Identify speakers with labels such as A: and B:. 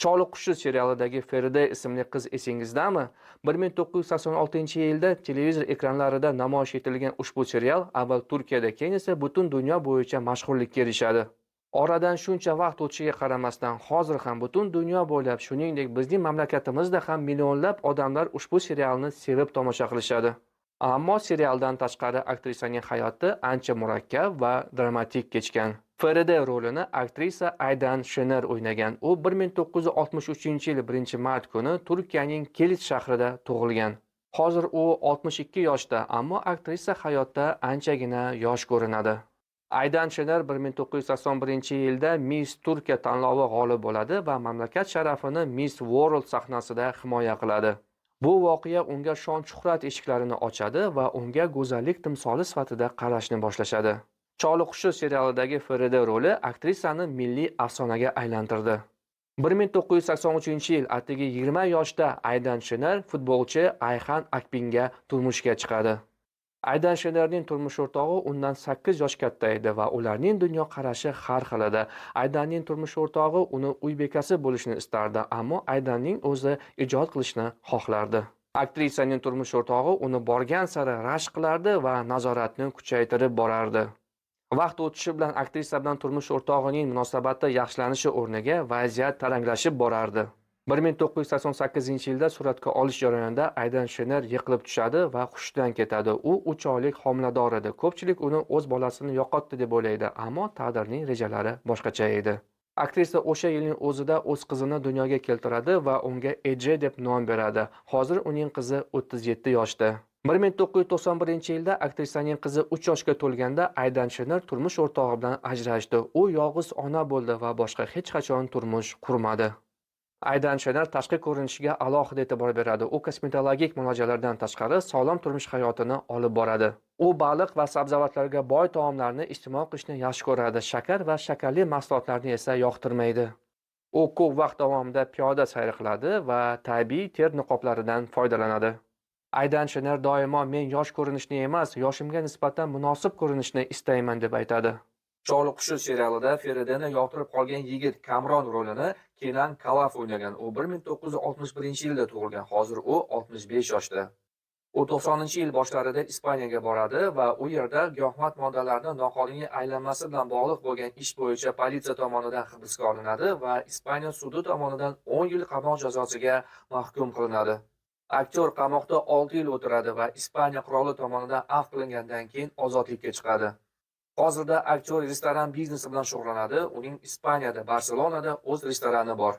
A: Choliq qushi serialidagi Feride ismli qiz esingizdami? 1986-yilda televizor ekranlarida namoyish etilgan ushbu serial avval Turkiyada, keyin esa butun dunyo bo'yicha mashhurlikka erishadi. Oradan shuncha vaqt o'tishiga qaramasdan, hozir ham butun dunyo bo'ylab, shuningdek, bizning mamlakatimizda ham millionlab odamlar ushbu serialni sevib tomosha qilishadi. Ammo serialdan tashqari aktrisaning hayoti ancha murakkab va dramatik kechgan. Feride rolini aktrisa Aydan Shener o'ynagan. U 1963-yil 1-mart kuni Turkiyaning Kilis shahrida tug'ilgan. Hozir u 62 yoshda, ammo aktrisa hayotda anchagina yosh ko'rinadi. Aydan Shener 1981-yilda Miss Turkiya tanlovi g'olib bo'ladi va mamlakat sharafini Miss World sahnasida himoya qiladi. Bu voqea unga shon-shuhrat eshiklarini ochadi va unga go'zallik timsoli sifatida qarashni boshlashadi. Choliq qushi serialidagi Feride roli aktrisani milliy afsonaga aylantirdi. 1983-yil atigi 20 yoshda Aydan Shener futbolchi Ayhan Akbinga turmushga chiqadi. Aydan Shenerning turmush o'rtog'i undan 8 yosh katta edi va ularning dunyoqarashi har xil edi. Aydanning turmush o'rtog'i uni uy bekasi bo'lishini istardi, ammo Aydanning o'zi ijod qilishni xohlardi. Aktrisaning turmush o'rtog'i uni borgan sari rashk qilardi va nazoratni kuchaytirib borardi. Vaqt o'tishi bilan aktrisa bilan turmush o'rtog'ining munosabati yaxshilanishi o'rniga vaziyat taranglashib borardi. 1988-yilda suratga olish jarayonida Aydan Shener yiqilib tushadi va hushidan ketadi. U 3 oylik homilador edi. Ko'pchilik uni o'z bolasini yo'qotdi deb o'ylaydi, ammo taqdirning rejalari boshqacha edi. Aktrisa o'sha yilning o'zida o'z qizini dunyoga keltiradi va unga Eje deb nom beradi. Hozir uning qizi 37 yoshda. 1991-yilda aktrisaning qizi 3 yoshga to'lganda Aydan Shener turmush o'rtog'i bilan ajrashdi. U yolg'iz ona bo'ldi va boshqa hech qachon turmush qurmadi. Aydan Shener tashqi ko'rinishiga alohida e'tibor beradi. U kosmetologik muolajalardan tashqari sog'lom turmush hayotini olib boradi. U baliq va sabzavotlarga boy taomlarni iste'mol qilishni yaxshi ko'radi. Shakar va shakarli mahsulotlarni esa yoqtirmaydi. U ko'p vaqt davomida piyoda sayr qiladi va tabiiy ter niqoblaridan foydalanadi. Aydan Shener doimo men yosh ko'rinishni emas, yoshimga nisbatan munosib ko'rinishni istayman deb aytadi. Choliq qushi serialida Ferideni yoqtirib qolgan yigit Kamron rolini Kenan Kalaf o'ynagan. U 1961-yilda tug'ilgan. Hozir u 65 yoshda. U 90-yil boshlarida Ispaniyaga boradi va u yerda giyohvand moddalarni noqonuniy aylanmasi bilan bog'liq bo'lgan ish bo'yicha politsiya tomonidan hibsga olinadi va Ispaniya sudi tomonidan 10 yil qamoq jazosiga mahkum qilinadi. Aktyor qamoqda 6 yil o'tiradi va Ispaniya qiroli tomonidan afv qilingandan keyin ozodlikka chiqadi. Hozirda aktyor restoran biznesi bilan shug'ullanadi. Uning Ispaniyada, Barselonada o'z restorani bor.